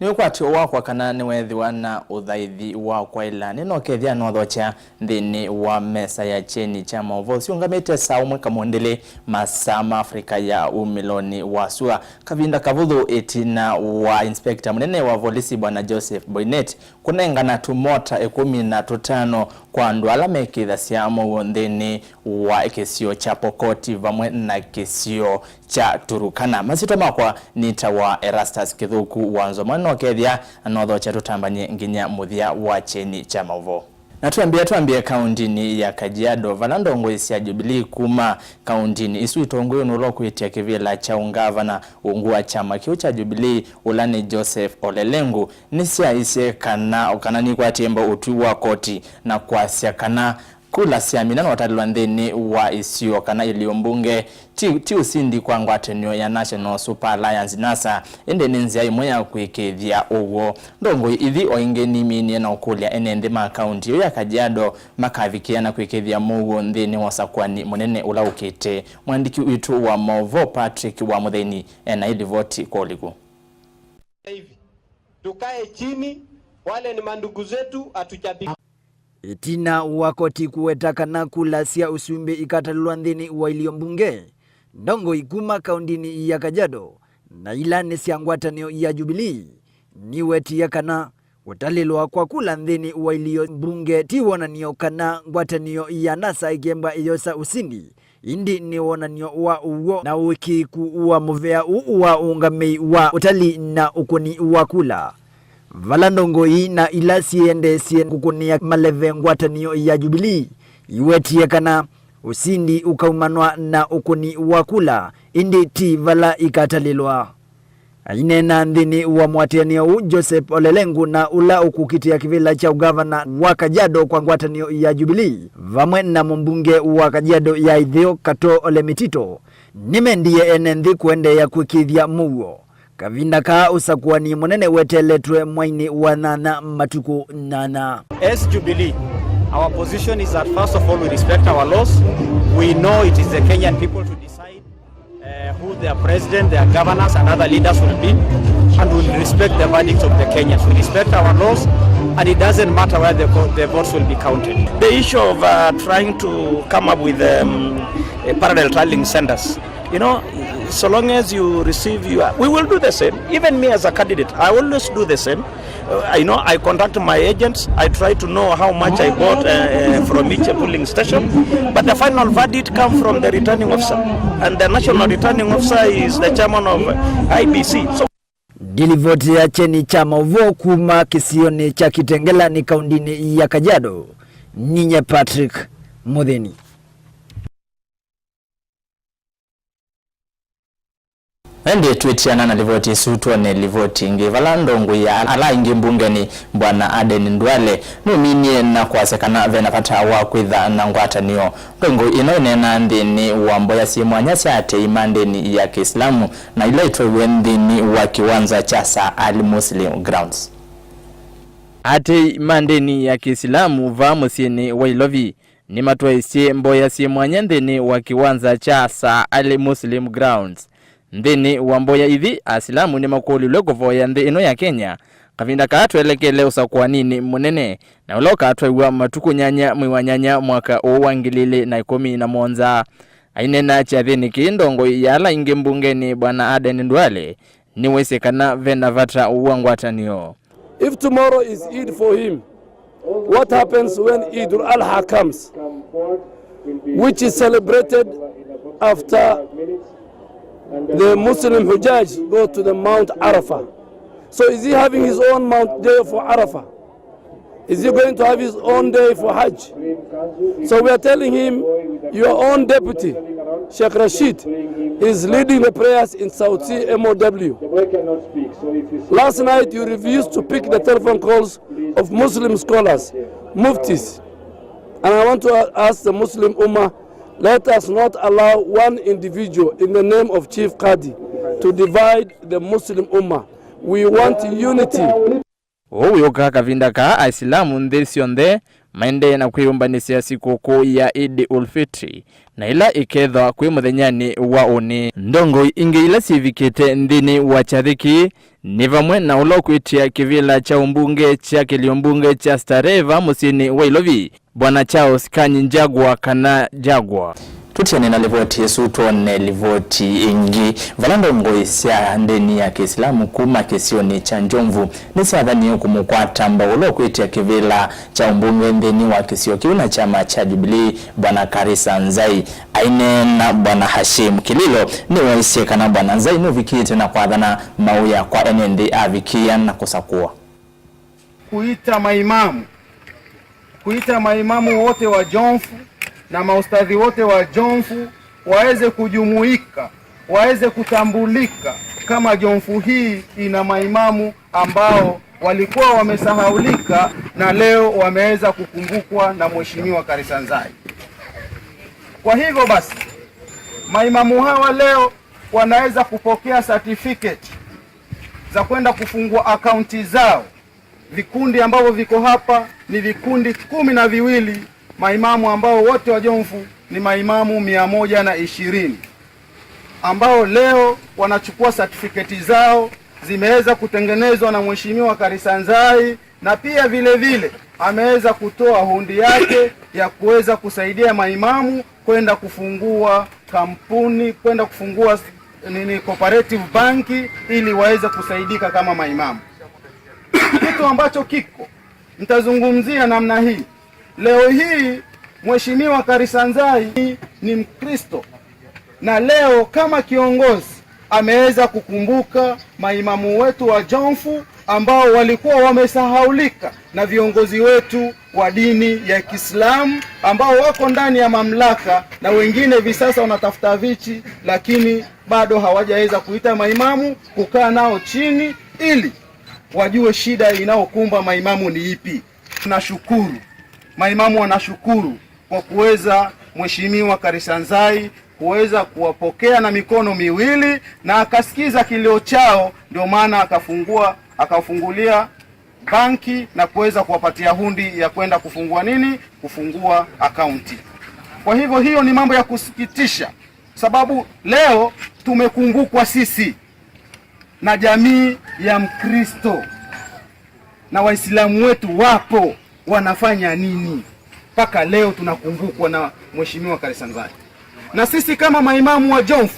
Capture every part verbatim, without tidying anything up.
Nĩ ũkwatyo wakwa kana nĩweethĩwa na ũthaithi wa kwaĩla, nĩnokethya nothokya nthĩnĩ wa mesa ya kyeni kya maũvoo syũngamĩte saa ũmwe kamũndĩlĩ, masaa ma Africa ya umĩlonĩ wa sua. Kavinda kavũthũ ĩtina wa inspector mũnene wa volisi Bwana Joseph Boynet kũnengana tũmota ĩkũmi na tũtano kwa andũ ala mekĩthasya mũuo nthĩnĩ wa kĩsio kya Pokoti vamwe na kĩsio kya Turukana. Masyĩtwa makwa nĩtawa Erastus Kĩthũku wa Nzoma, nokethya nothokya tũtambany'e nginya mũthya wa kyeni kya maũvoo. Na twambĩe, twambĩe kaũndĩnĩ ya Kajiado, vala ndongoi sya Jubilee kuma kaũndĩnĩ ĩsu itongoew'e nĩ ũla ũkwĩtya kĩvĩla kya ũngavana ungu wa kyama kĩu kya Jubilee, ũla nĩ Joseph Ole Lenku, nĩsyaisye kana, kana nĩkwatie mbaũ ũtwi wa koti na kwasya kana kula sya minano ũtalĩlwa nthĩnĩ wa isio kana ilio mbunge ti, ti ũsindi kwa ngwatanĩo ya National Super Alliance, NASA, ĩndĩ nĩ nzĩa ĩmwe ya kwĩkĩĩthya ũw'o. Ndongoi ithi o ingĩ niminie na ũkũlya ene nthĩ ma kaũntĩ ĩyo ya Kajiado makavikĩa na kwĩkĩĩthya mũuo nthĩnĩ wa ũsakũani mũnene ũla ũkĩte. Mwandĩki witũ wa maũvoo Patrick wa Mũtheni ena ĩlivoti kwa ũliku. Hivi, tukae chini, wale ni mandugu zetu, hatujapiga. Ĩtina wa koti kũweta kana kula sya ũsumbĩ ikatalĩlwa nthĩnĩ wa ilio mbunge, ndongoi kuma kaũndĩnĩ ya Kajiado na ila nĩ sya ngwatanĩo ya Jubilee niwetie kana kũtalĩlwa kwa kula nthĩnĩ wa ilio mbunge ti wonany'o kana ngwatanĩo ya NASA ĩkemba ĩyosa ũsindi, ĩndĩ nĩ wonany'o wa ũw'o na ũĩkĩĩku wa mũvea ũũ wa ũũngamĩi wa ũtali na ũkũni wa kula, vala ndongoi na ila syĩendeesye kũkũnĩa maleve ngwatanĩo ya Jubilee iwetie kana ũsindi ũkaumanwa na ũkũni wa kula, ĩndĩ ti vala ikatalĩlwa. Aineena nthĩnĩ wa mũatĩanĩo ũũ, Joseph Ole Lenku na ũla ũkũkitĩa kĩvĩla kya ũgavana wa Kajiado kwa ngwatanĩo ya Jubilee, vamwe na mũmbunge wa Kajiado ya Ĩtheo Katoo Ole Mitito, nĩmendie ene nthĩ kũendeea kwĩkĩĩthya mũuo. Kavinda kaa ũsakũani mũnene weteletwe mwainĩ wa nyanya matukũ nyanya. As Jubilee, our position is that first of all we respect our laws. We know it is the Kenyan people to decide uh, who their president, their governors, and other leaders will be, and will respect the verdict of the Kenyans. We respect our laws, and it doesn't matter where the, vo- the votes will be counted. The issue of uh, trying to come up with um, a parallel tallying centers, you know, so long as you receive your, we will do the same. Even me as a candidate, I always do the same. Uh, I know I contact my agents. I try to know how much I bought uh, uh, from each polling station. But the final verdict comes from the returning officer. And the national returning officer is the chairman of I B C. So Ndilivoti ya kyeni kya maũvoo kuma kĩsionĩ kya Kitengela nĩ kaũndĩnĩ ya Kajiado, ninye Patrick Mũthĩni. Ĩndĩ twĩtiana na livoti ĩsu, twone livoti ĩngĩ, vala ndongoi ya ala aingĩ mbungenĩ, Bwana Aden Duale, nũminie na kwasya kana ve na vata wa kwĩtha na ngwatanĩo. Ndongoi ĩno ĩneenaa nthĩnĩ wa mboya syĩ mwanya sya atei ma ndĩni ya Kĩislamu na ila itwaiwe nthĩnĩ wa kĩwanza kya Sir Ali Muslim Grounds. Atei ma ndĩni ya Kĩislamu vaa mũsyĩnĩ wa Ilovi nĩmatwaisye mboya syĩ mwanya nthĩnĩ wa kĩwanza kya Sir Ali Muslim Grounds. Nthĩnĩ wa mboya ithi, Asilamu nĩmakũlilwe kũvoya nthĩ ĩno ya Kenya kavinda kaa twelekele ũsakũaninĩ mũnene, na ũla ũkatwaiwa matukũ nyanya mwei wa nyanya mwaka ũũ wa ngili ili na ĩkũmi na mũonza. Aineena kyathĩnĩ kĩĩ, ndongoi ya ala aingĩ mbungenĩ, Bwana Aden Duale, nĩwaisye kana ve na vata wa ngwatanĩo. If tomorrow is Eid for him, what happens when Eid al-Adha comes, which is celebrated after the Muslim Hujjaj go to the Mount Arafah? So is he having his own Mount Day for Arafah? Is he going to have his own day for Hajj? So we are telling him, your own deputy, Sheikh Rashid, is leading the prayers in South Sea M O W. Last night you refused to pick the telephone calls of Muslim scholars, muftis. And I want to ask the Muslim Ummah, let us not allow one individual in the name of Chief Qadi to divide the Muslim Ummah. We want unity. Ũu wĩũka kavinda kaa Aisilamu nthĩ syonthe maendee na kwĩyũmbanĩsya sikũkũ ya Eid ul-Fitri, na ĩla ĩkethwa kwĩ mũthenyanĩ wa ũnĩ. Ndongoi ingĩ ila syĩvikĩte nthĩnĩ wa kyathĩ kĩĩ nĩ vamwe na ũla ũkwĩtĩa kĩvĩla kya ũmbunge kya kĩlio mbunge kya Starehe mũsyĩnĩ wa Ilovi, Bwana Charles Kanyi Njagwa kana Jagwa. Tũtiane na livoti ĩsu, twone livoti ĩngĩ. Vala ndongoi sya ndĩni ya Kĩislamu kuma kĩsionĩ kya Jomvu nĩsyathanie kũmũkwata mbau ũla ũkwĩtĩa kĩvĩla kya ũmbunge nthĩnĩ wa kĩsio kĩu na kyama kya Jubilee, Bwana Karisa Nzai. Aineena Bwana Hashim Kililo nĩweeisye kana Bwana Nzai nũvikĩte na kwathana mawĩa kwa ene nthĩ avikĩĩa na kũsakũwa. Kuita maimamu, kuita maimamu wote wa Jomvu na maustadhi wote wa Jomvu waweze kujumuika, waweze kutambulika kama Jomvu hii ina maimamu ambao walikuwa wamesahaulika na leo wameweza kukumbukwa na Mheshimiwa Karisa Nzai. Kwa hivyo basi, maimamu hawa leo wanaweza kupokea certificate za kwenda kufungua akaunti zao. Vikundi ambavyo viko hapa ni vikundi kumi na viwili, maimamu ambao wote wa Jomvu ni maimamu mia moja na ishirini, ambao leo wanachukua certificate zao, zimeweza kutengenezwa na Mheshimiwa Karisa Nzai, na pia vile vile ameweza kutoa hundi yake ya kuweza kusaidia maimamu kwenda kufungua kampuni, kwenda kufungua nini, cooperative bank, ili waweze kusaidika kama maimamu. Kitu ambacho kiko, nitazungumzia namna hii. Leo hii Mheshimiwa Karisa Nzai ni Mkristo, na leo kama kiongozi ameweza kukumbuka maimamu wetu wa Jomvu ambao walikuwa wamesahaulika na viongozi wetu wa dini ya Kiislamu ambao wako ndani ya mamlaka, na wengine hivi sasa wanatafuta viti, lakini bado hawajaweza kuita maimamu, kukaa nao chini ili wajue shida inayokumba maimamu ni ipi. Tunashukuru, maimamu wanashukuru kwa kuweza Mheshimiwa Karisa Nzai kuweza kuwapokea na mikono miwili na akasikiza kilio chao, ndio maana akafungua, akafungulia banki na kuweza kuwapatia hundi ya kwenda kufungua nini? Kufungua akaunti. Kwa hivyo hiyo ni mambo ya kusikitisha, sababu leo tumekumbukwa sisi na jamii ya Mkristo, na Waislamu wetu wapo, wanafanya nini? Mpaka leo tunakumbukwa na Mheshimiwa Karisa Nzai. Na sisi kama maimamu wa Jomvu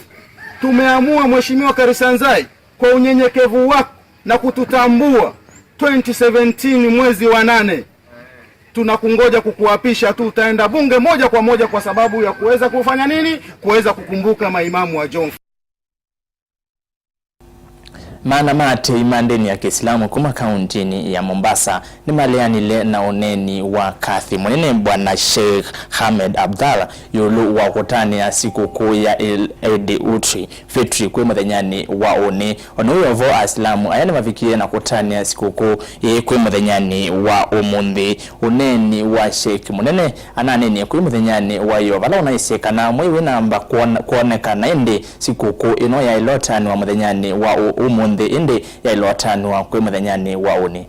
tumeamua, Mheshimiwa Karisa Nzai, kwa unyenyekevu wako na kututambua, twenty seventeen mwezi wa nane tunakungoja kukuapisha tu, utaenda bunge moja kwa moja kwa sababu ya kuweza kufanya nini? Kuweza kukumbuka maimamu wa Jomvu. Maana ma atei ma ndĩni ya Kĩislamu kuma kauntinĩ ya Mombasa nĩmaleanile na ũneeni wa kathi mũnene Bwana Sheikh Hamed Abdallah ĩũlũ wa kũtanĩa sikũkũ ya Eid Utri Fitri kwĩ mũthenyanĩ wa ũnĩ. O na ũu vo, Asilamu aya nĩmavikie na kũtanĩa sikũkũ ĩĩ kwĩ mũthenyanĩ wa ũmũnthĩ. Ũneeni wa Sheikh mũnene ananenie kwĩ mũthenyanĩ wa ĩo, vala ũnaisye kana mwei wĩnamba kwona-, kwonekana, ĩndĩ sikũkũ ĩno yaĩle ũtanĩwa mũthenyanĩ wa ũ-, ũmũnthĩ, ĩndĩ yaĩle ũtanĩwa kwĩ mũthenyanĩ wa ũnĩ.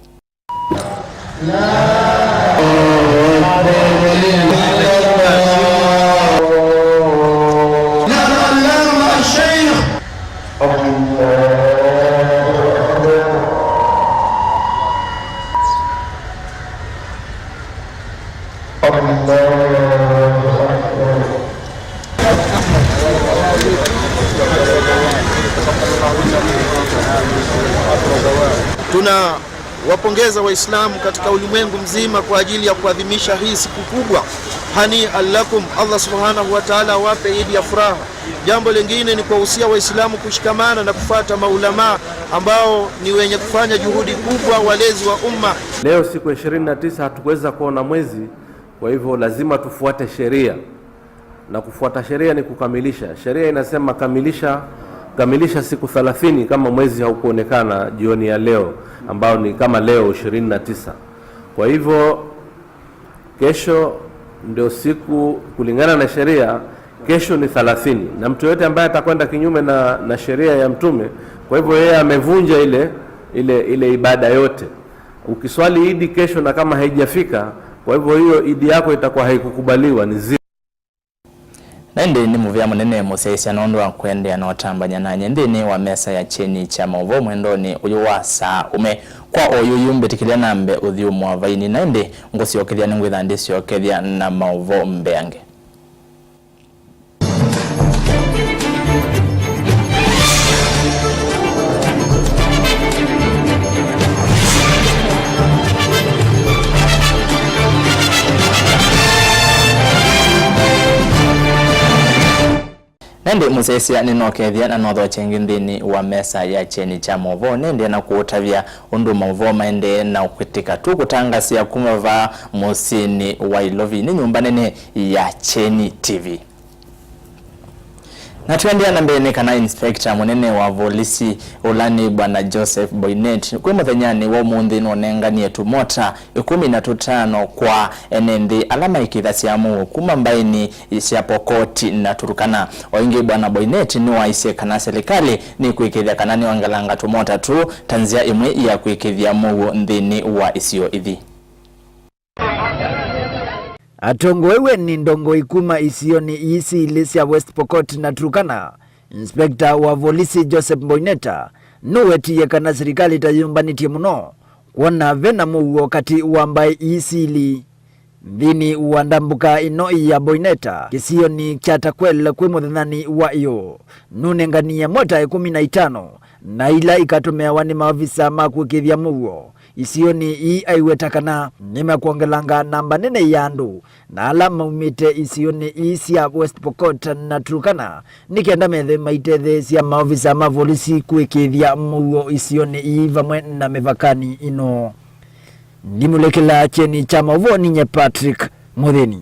Tunawapongeza Waislamu katika ulimwengu mzima kwa ajili ya kuadhimisha hii siku kubwa. Hani alakum, Allah subhanahu wa ta'ala awape Idi ya furaha. Jambo lingine ni kuwahusia Waislamu kushikamana na kufuata maulamaa ambao ni wenye kufanya juhudi kubwa, walezi wa umma. Leo siku ya ishirini na tisa hatukuweza kuona mwezi, kwa hivyo lazima tufuate sheria. Na kufuata sheria ni kukamilisha. Sheria inasema kamilisha, kamilisha siku thelathini kama mwezi haukuonekana jioni ya leo, ambao ni kama leo ishirini na tisa. Kwa hivyo, kesho ndio siku, kulingana na sheria, kesho ni thelathini. Na mtu yote ambaye atakwenda kinyume na, na sheria ya Mtume, kwa hivyo yeye amevunja ile, ile, ile ibada yote. Ukiswali Idi kesho na kama haijafika, Kwa hivyo hiyo idi yako itakuwa haikukubaliwa, ni zero. Na ĩndĩ nĩ mũvea mũnene mũsyaĩĩsya nũndũ wa kũendeea na ũtambany'a nany'e nthĩnĩ wa mesa ya kyeni kya maũvoo mwendonĩ ũyũ wa saa ũme. Kwa oyu yu mbĩtĩkĩlya nambe ũthyũmũa vaini, na ĩndĩ ngũsyokethya nĩngwĩtha ndĩsyokethya na maũvoo mbeange. Na ĩndĩ mũsyaĩĩsya nĩnokethya na nothokya ĩngĩ nthĩnĩ wa mesa ya kyeni kya maũvoo, nĩendee na kũũtavya ũndũ maũvoo maendee na kwĩtĩka. Tũkũtangasĩa kuma vaa mũsyĩnĩ wa Ilovi, nĩ nyũmba nene ya Kyeni T V. Na tũendea na mbee nĩ kana inspector mũnene wa volisi, ũla nĩ Bwana Joseph Boynet, kwĩ mũthenyanĩ wa ũmũnthĩ nũnenganie tũmota ĩkũmi na tũtano kwa ene nthĩ ala maĩkĩĩthasya mũuo kuma mbaĩnĩ sya Pokoti na Turkana. O ĩngĩ, Bwana Boynet nĩwaisye kana silikalĩ nĩkwĩkĩĩthya kana nĩyongelanga tũmota tũu ta nzĩa ĩmwe ya kwĩkĩĩthya mũuo nthĩnĩ wa isio ithi. Atongoi we nĩ ndongoi kuma isionĩ ii syĩlĩ sya West Pokot na Turkana, Inspector wa volisi Joseph Boineta nũwetie kana silikalĩ ta yĩũmbanĩtye mũno kwona ve na mũuo katĩ wa mbaĩ ii syĩlĩ. Nthĩnĩ wa ndambũka ĩno ya Boineta kĩsionĩ kya Takwel kwĩ mũthenyanĩ wa ĩyoo, nũnenganie mota ĩkũmi na itano na ila ikatũmĩawa nĩ maovisa ma kũĩkĩĩthya mũuo isionĩ ii aiweta kana nĩmekwongelanga namba nene ya andũ na ala maumĩte isionĩ ii sya West Pokot na Turkana nĩ kenda methwe maitetheesya maovisa ma volisi kũĩkĩĩthya mũuo isionĩ ii vamwe na mĩvakanĩ ĩno. Ndimũlĩkĩla kyeni kya maũvoo ninye Patrick Mũthĩni.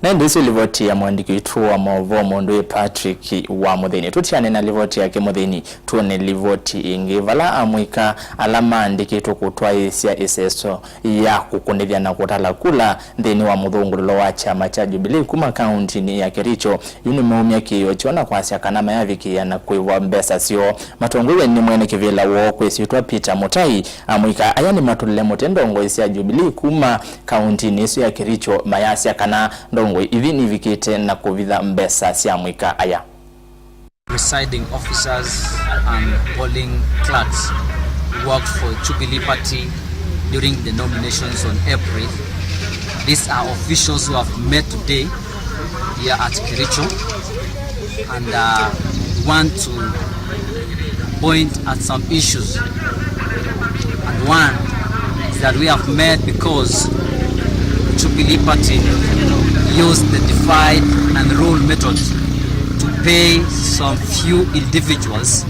Na ĩndĩ ĩsu livoti ya mũandĩki witũ wa maũvoo mũndũ wĩ Patrick wa Mũthĩni. Tũtiane na livoti yake Mũthĩni, tuone livoti ĩngĩ. Vala amũika ala maandĩkĩtwe kũtwaĩĩsya ĩseso ya kũkũnĩthya na kũtala kula nthĩnĩ wa mũthũngũlũlo wa kyama kya Jubilee kuma kauntinĩ ya Kericho, yu nĩmaumya kĩĩo kyoo na kwasya kana mayavikĩĩa na kũĩvwa mbesa syoo. Matongoew'e nĩ mwene kĩvĩla woo kwĩsĩtwa Peter Mũtai, amũika aya nĩmatũlile mũtĩ ndongoi sya Jubilee kuma kauntinĩ ĩsu ya Kericho mayasya kana ndongoi ithi nivikĩte na kũvitha mbesa sya amũika aya. Presiding officers and polling clerks who worked for Jubilee Party during the nominations on April. These are officials who have met today here at Kericho, and uh, we want to point at some issues. And one is that we have met because Jubilee Party used the divide and rule method to pay some few individuals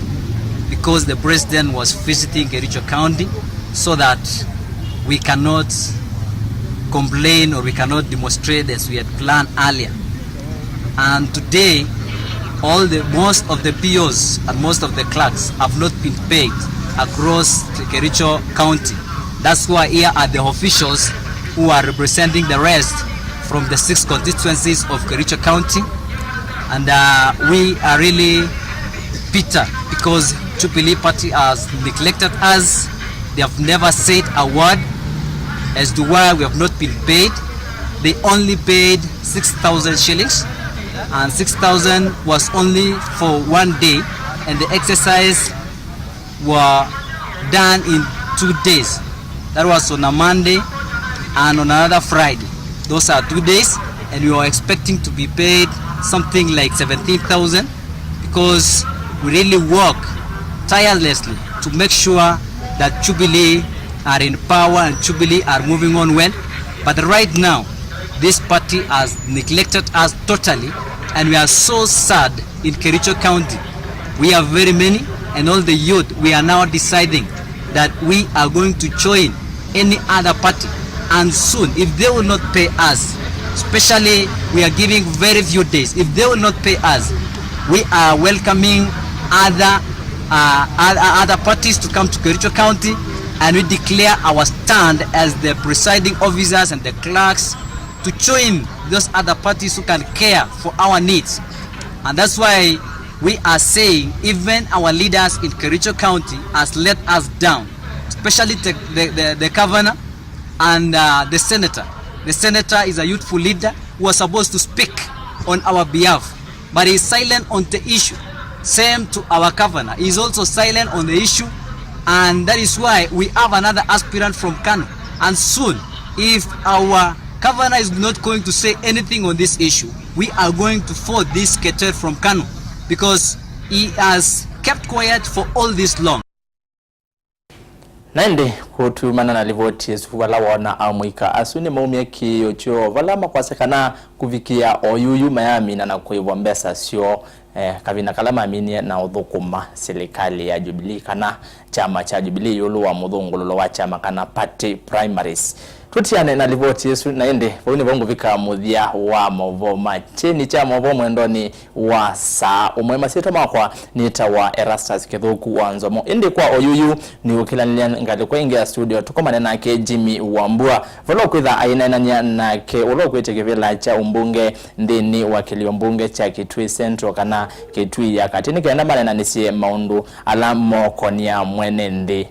because the president was visiting Kericho County, so that we cannot complain or we cannot demonstrate as we had planned earlier. And today, all the, most of the P Os and most of the clerks have not been paid across the Kericho County. That's why here are the officials who are representing the rest from the six constituencies of Kericho County. And uh, we are really bitter because Jubilee Party has neglected us. They have never said a word as to why we have not been paid. They only paid six thousand shillings, and six thousand was only for one day, and the exercise were done in two days. That was on a Monday and on another Friday. Those are two days, and we were expecting to be paid something like seventeen thousand, because we really work tirelessly to make sure that Jubilee are in power and Jubilee are moving on well. But right now, this party has neglected us totally, and we are so sad in Kericho County. We are very many, and all the youth, we are now deciding that we are going to join any other party. And soon, if they will not pay us, especially we are giving very few days, if they will not pay us, we are welcoming other, uh, other, other parties to come to Kericho County, and we declare our stand as the presiding officers and the clerks to join those other parties who can care for our needs. And that's why we are saying even our leaders in Kericho County has let us down, especially the, the, the, the governor and uh, the senator. The senator is a youthful leader who was supposed to speak on our behalf, but he is silent on the issue. Same to our governor, he is also silent on the issue, and that is why we have another aspirant from Kano. And soon, if our governor is not going to say anything on this issue, we are going to foil this cartel from Kano because he has kept quiet for all this long. Na ĩndĩ kũtumana na livoti ĩsu, vala wona amũika asu nĩmaumie kĩĩo kyoo vala makwasya kana kũvikĩa oyuyu mayamina na kũĩvwa mbesa syoo, eh, kavinda kala maminie na ũthũkũma silikalĩ ya Jubilee kana kyama kya Jubilee ĩũlũ wa mũthũngũlũlo wa kyama kana party primaries. Tũtiane na livoti ĩsu, na ĩndĩ vau nĩvo ngũvika mũthya wa maũvoo ma kyeni kya maũvoo mwendonĩ wa saa ũmwe. Masyĩtwa makwa nĩtawa Erastus Kĩthũku wa Nzomo. Ĩndĩ kwa oyuyu nĩũkĩlanĩlya ngalĩko ĩngĩ ya studio tũkomane nake Jimmy Wambua, vala ũkwĩtha aineenany'a nake ũla ũkwĩtye kĩvĩla kya ũmbunge nthĩnĩ wa kĩlio mbunge kya Kitui Central kana Kitui ya katĩ, nĩ kenda maneenanĩsye maũndũ ala mokonĩa mwene nthĩ.